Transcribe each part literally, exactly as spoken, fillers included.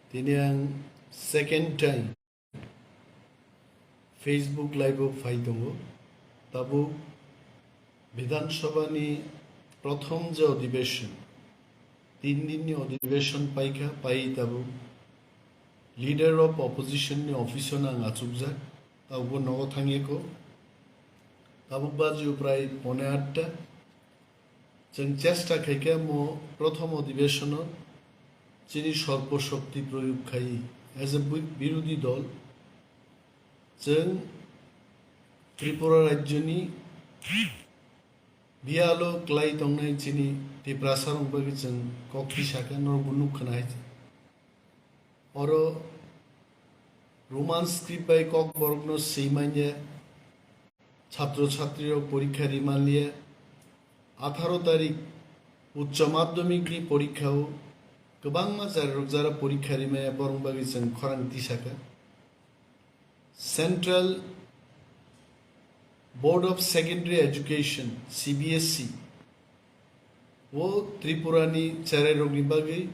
Tini ang second time Facebook Live-o phai tongo. Tabuk Bidhan Sabha ni prothom je odhibeshon, tin din ni odhibeshon paikha, pai tabuk Leader of Opposition ni office-o nang achukjak, tabukbo nogo thangyako. Tabuk bajio prai pone atta. Chwng chesta khaikha mo prothom odhibeshono chini sorpo shokti proyog khai as a bi-, birodhi dol. Chwng Tripura rajyoni biyalo klai tongnai chini Tiprasa rok bagwi chwng kok tisakha norokbo nukkhna hai. Oro Roman script bai Kokborokno swi manya, chhatro chhatrirok porikha ri manliya. Atharo tarik Uccho Madhyamikni porikhao kwbangma jarirok jara porikha ri maya, borok bagwi chwng khorang tisakha. Central Board of Secondary Education, C B S E, o Tripurani cherairokni bagwi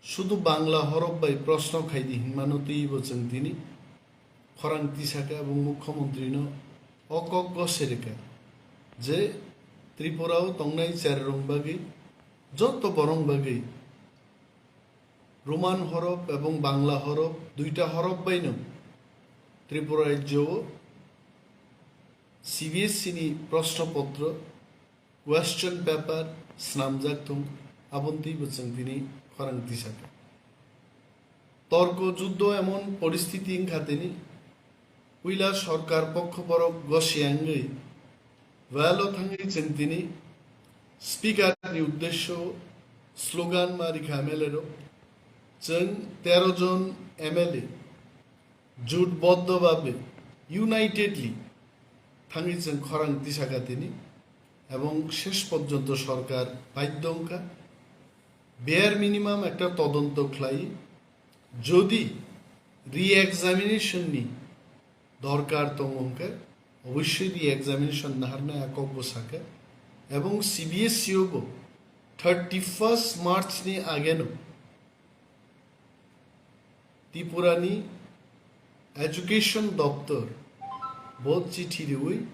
sudu Bangla horop bai proshno khaidi hinmano twibo chwng tini khorang tisakha, abo Mukhyamantri-no o kok gose rwkha je Tripura-o tongnai cherairokni bagwi joto borokni bagwi Roman horop ebong Bangla horop, duita horop baino Tripura rajyo-o C B S E ni proshno potro, question paper snamjak thung, aboni twibo chwng tini khorang tisakha. Torko juddo emon poristiti wngkha tini, puila sorkar pokho borok gosiya wngwi well-o thangwi chwng tini speaker ni uddesyo slogan ma rikha M L A rok. Chwng tero jon M L A jotboddo babe, unitedly thangwi chwng khorang tisakha tini, ebong shesh porjonto sorkar badhyo wngkha bare minimum ekta todonto khlai, jodi re-examination ni dorkar tongo hwnkhe obossoi re-examination naharnai a kokbo sakha, ebong C B S E o bo thirty first March ni ageno Tripurani Education Doptor bo chithi riwi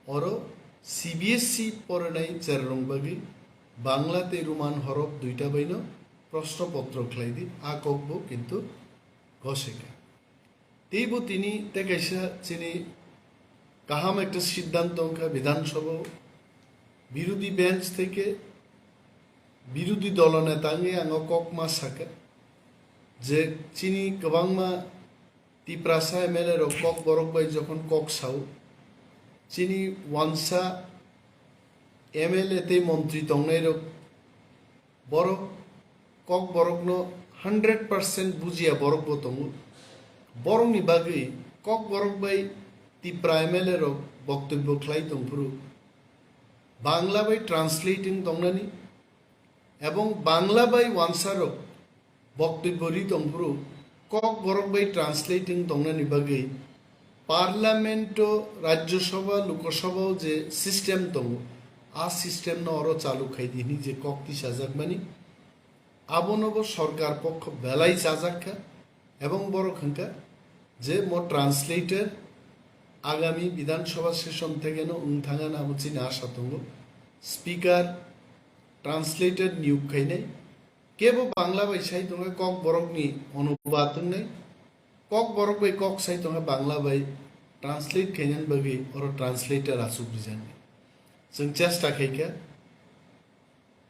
oro C B S E porinai cherrong bagwi Bangla tei Roman horop duita baino proshno potro khlai di, a kokbo kintu goseka. Teibo tini tei kaisa chini kaham ekta siddhanto wngkha Bidhan Sabha o, birodhi bench theke birodhi dolo neta wngwi ang o kok ma sakha je chini kwbangma Tiprasa M L A rok Kokborok bai jokhon kok sao, chini wansa M L A tei montri tongnai rok borok Kokborokno hundred percent bujiya borokbo tongo. Borokni bagwi Kokborok bai Tipra M L A rok boktobyo khlai tongphuru Bangla bai translate wng tongnani ebong Bangla bai wansarok boktobyo ri tongphuru Kokborok bai translate wng tongnani bagwi Parliament-o, Rajya Sabha, Lok Sabha-o je system tongo, a system-no oro chalu khai di hwnwi je kok tisajakmani, abono bo sorkar pokho belai chajakkha, ebong borok hwnkha je mo translator agami Bidhan Sabha session thekeno wng thangna abo chini asha tongo. Speaker, translator niyok khainai, kebo Bangla bai sai tongkha, Kokborokni onubad wngnai, Kokborok bai kok sai tongkha, Bangla bai translate khainani bagwi oro translator achuk rijaknai. Chwng chesta khaikha,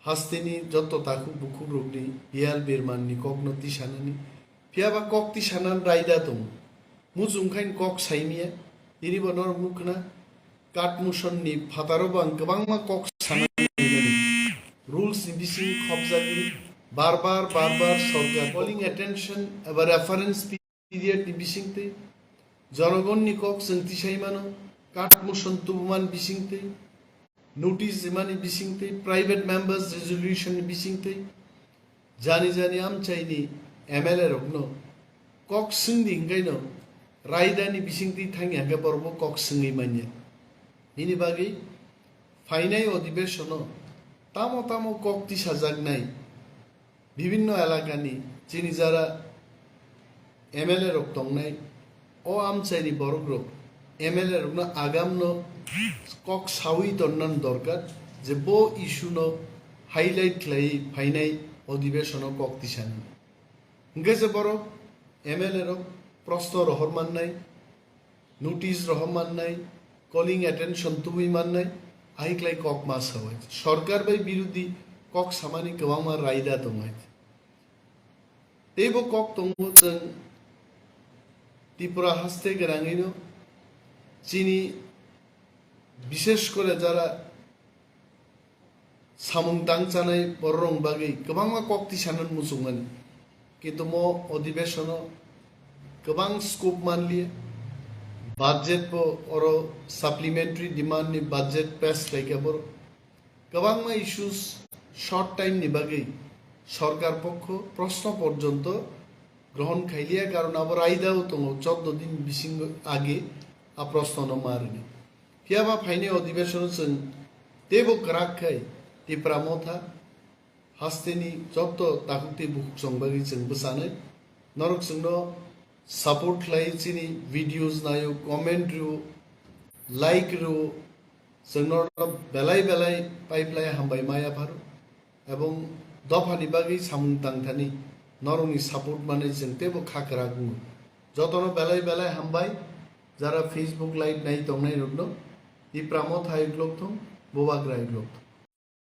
hasteni joto takhuk bukhukrokni biyal birmanni kokno tisanani, phiyaba kok tisanani raida tongo. Muchung khaini kok saimiya, tinibo norok nukhna, Katmuson ni phataro bo ang kwbangma kok sana rules ni bising khopjagwi bar bar, bar bar sorkar calling attention eba reference period ni bisingtwi jonogon ni kok chwng tisai mano, Katmuson tubuman bisingtwi, notice rimani bisingtwi, private members resolution ni bisingtwi, jani jani amchaini M L A rokno kok swngdi hwnkhaino raidani bisingtwi thangya hwnkhe borokbo kok swngwi manya. Bini bagwi phainai odhibesono tamo tamo kok tisajaknai bibinno elakani chini jara M L A rok tongnai, o amchaini borok rok M L A rokno agamno kok sawi tonnani dorkar, je bo issue no highlight khlaiwi phainai odibeshono kok tisani. Hwnkhe je borok M L A rok proshno rohor mannai, notice rohor mannai, calling attention tubui mannai, ahikhlai kok ma sawai. Sorkar bai birudi kok samani kwbangma raida tongnai. Teibo kok tongo chwng Tripura haste gwnangwino chini bishesh kore jara samung tang chanai bororok bagwi kwbangma kok tisana muchungmani. Kintu mo odibeshono kwbang scope manliya. Budget bo oro supplementary demand ni budget pass khlaikha borok. Kwbangma issues short time ni bagwi sorkar pokho proshno porjonto grohon khailiya, karon abo raidao tongo choddo din bisingo age a proshno no ma rwni. Phiyaba phainai odibeshono chwng teibo kwrak khai Tipra Motha hasteni jotto takhuk tei bukhuk chwng bagwi chwng bwchanai. Norok chwngno support khlai, chini videos naio, comment rwo, like rwo, chwng norok belai belai pipeline hambai maya pharo. Ebong dophani bagwi samung tangthani norokni support manwi chwng teibo kha kwrak wngo. Jotono belai belai hambai, jara Facebook live nai tongnai rokno. Tipra Motha hai uklok thung, Bubagra hai uklok thung.